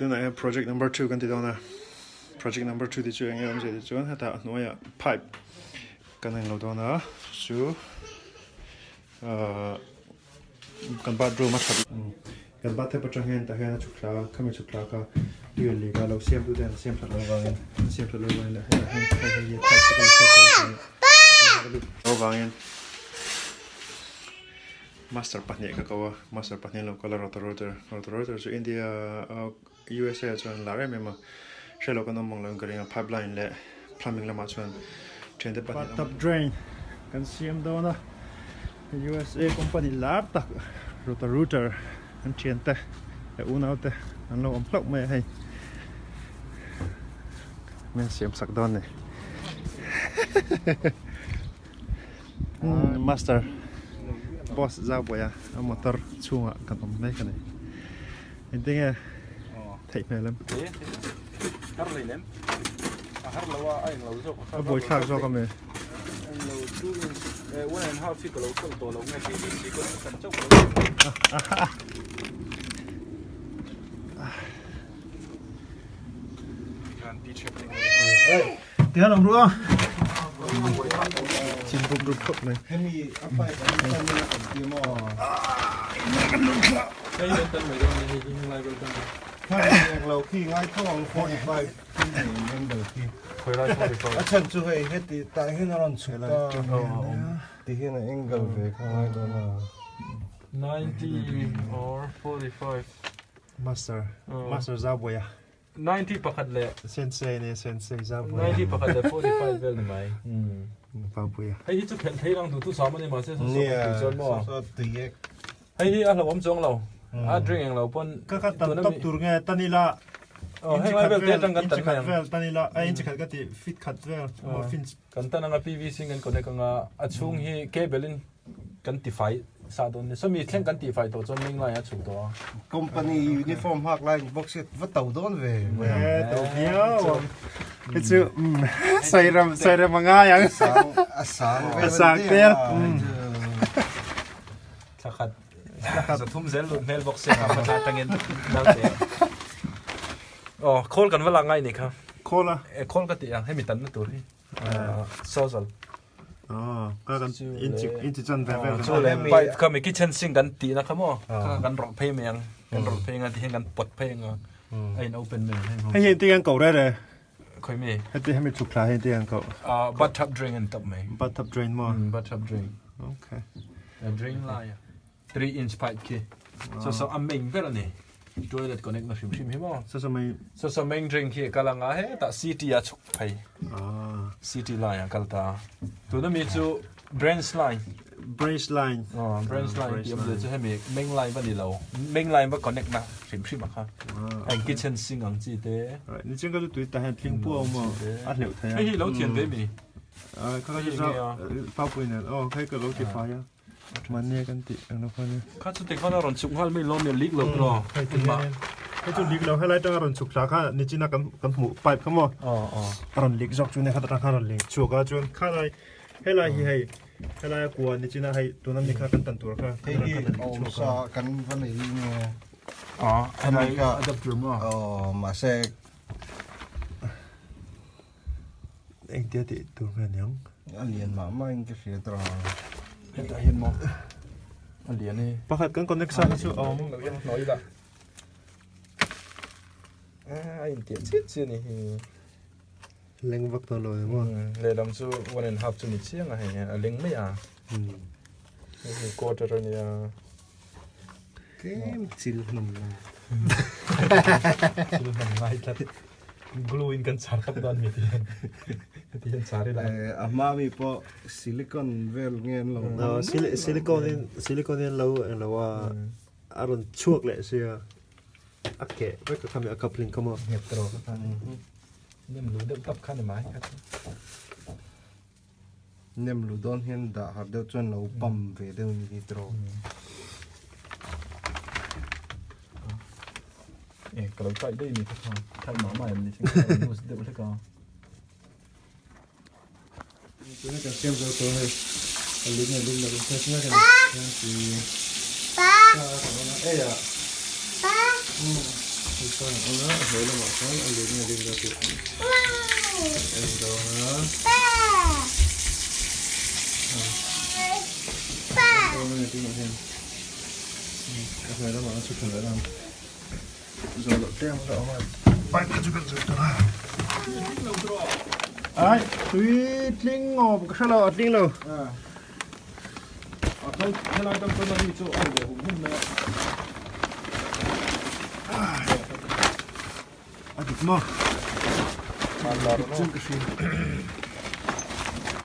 Tunah hian project number 2 kan ti dawn a, project number 2 te chu eng nge awmzia tih chuan hetah a hnuaiah pipe kan englo dawn a chu ahh kan bathroom a that kan bathtub atang hian tah hian a chhuk thla a khami chhuk thla kha tui a leak a lo siam tu te an siam that loh avangin an siam that loh avangin leh hetah hian hei hei hi pipe te kan chhuak avangin Master pahnih ka ko a, master pahnih an lo kal a Roto Rotor, Roto Rotor chu India a USA ah chuan an lar em em a, hre lo kan awm ang lo in ka ring a, pipeline leh plumbing lamah chuan thiante pahnih an awm. Bathtub drain kan siam dawn a, USA company lar tak Roto Rooter an thiante leh unau te an lo awm hlauh mai a hei, min siam sak dawn a ni. Master boss zau buai a a motor chhungah kan awm mek a ni engtin nge theih hmel em a buaithlak zawk a mi Tihian awm ruh a chin rup rup khawp mai. Hemi a pipe an tan in a kan ti maw? Hei an tan mai dawn a ni hei hi heng lai vel tan. Kha eng lo khi ngai tho ang 45 khi nei angle khi. Khawi lai 45? A chhan chu hei heti tah hian a rawn chhuk ta ti hian a angle ve kha ngai dawn a. 90 or 45. Master Master Zaubuaia. 90 pakhat leh Sensei ne Sensei Zaubuaia. 90 pakhat leh 45 vel ni mai. Zaubuaia. Hei hi chu khelh thei lang duh tu sam a ni mahse saw saw kan tui chuan maw. Nia saw saw tui ek. Hei hi a hlauhawm chuang lo. A drink eng lo pawn. Ka ka tan top tur nge tan ila. Oh heng lai vel te atang kan tan mai ang. Inchi khat vel tan ila a inchi khat ka ti fit khat vel emaw fin. Kan tan anga PVC in kan connect anga a chhung hi cable in kan tifai sa dawn ni. Sawmi thleng kan tifai tawh chuan meng lai a chhuk tawh a. Company uniform hak lai ni bawk sia va to dawn ve. E to viau ang. Hei chu sairam sairam a ngai ang. A sang vel a sang tel. Thla khat za thum zel lut hmel bawk sia ka thla atangin naute. Oh khawl kan va lak ngai ni kha. Khawl a? E khawl ka ti ang hemi tanna tur hi. Sawzal. Ka kan inchi inchi chan ve vel chu le pipe kha mi kitchen sink kan tih na kha maw kha kan rawlh phei mai ang kan rawlh phei anga tihian kan pawt phei anga a in open mai ang hei hi engtin an koh reh reh khoi mi heti hemi chhuk thla hi engtin an koh bathtub drain an tap mai bathtub drain maw bathtub drain okay a drain lai a 3 inch pipe khi so so a main ber ani toilet connect na hrim hrim hi maw so so main so so main drain khi kal anga hetah city a chhuk phei city line a kal ta tuna mi chu branch line branch line oh branch line ti awm chu hemi main line va ni lo main line va connect na hrim hrim a kha heng kitchen sink ang chi te right ni chen ka chu tui ta hian tling pua awm a hleuh thei a hei hi lo thian ve mi kha ka chu pa pui nen oh hei ka lo ti fai a Mahni kan tih ang lo khan e. Kha chu tikhan a rawn chhuk nghal mai lawm e leak lo tawh. Hei ti hian hei chu leak lo helai atanga rawn chhuk thla kha nichina kan kan hmuh pipe kha maw a rawn leak zawk chu nia kha atang khan a rawn leak chhuak a chuan khalai helai hi hei helai a kua nichina hei tuna mi kha kan tan tur kha hei hi awm sa kan va nei nge a helai adapter maw aw mahse Engtia tih tur nge niang? A lian mah mah in ka hria tawh a. Hetah hian maw a lian e. Pakhat kan connect sa hi chu a awm. Lo hian hnawi la. A intiah chiah chiah ni hi. Leng vak tawh lo emaw. Lehlam chu 1.5 chu ni chiang a hei a leng mai a. Hei hi quarter a nia. Tlem chil hnam lo. Chil hnam ngai tlat. Glue in kan char tawp dawn mi ti hian. Ti hian char ila. A hma mi pawh silicon vel nge an lo. No, silicon in silicon in lo eng lo a a rawn chhuak leh sia. A keh vek a khami a coupling kha maw. Nghet tawh ka khan. Nem lu deuh tap kha ni mai kha. Nem lu dawn hian dah har deuh chuan lo pump ve deuh ni hi tawh. E ka lo tight daih ni kha kha tight mah mah em ni thing ka lo loose deuh hlek a. Tuna kan siam zo tawh hei a lim leh lim loh in test mek a ni hian ti pa ka awm a ei ah. Chuan a awm a, a hnuai lamah chuan a lut nge lut lo tih kan en dawn a. Dawn a ni tunah hian a hnuai lamah a chhuk thla leh ang. Zawh loh tlem a la awm a, bike kha chu kan zawh tur a. Ai, tui tling awm ka hre lo, a tling lo. Helai dang chuan a mi chu a ri leh hum hum mai a. A dik maw? Dik chuan ka hria.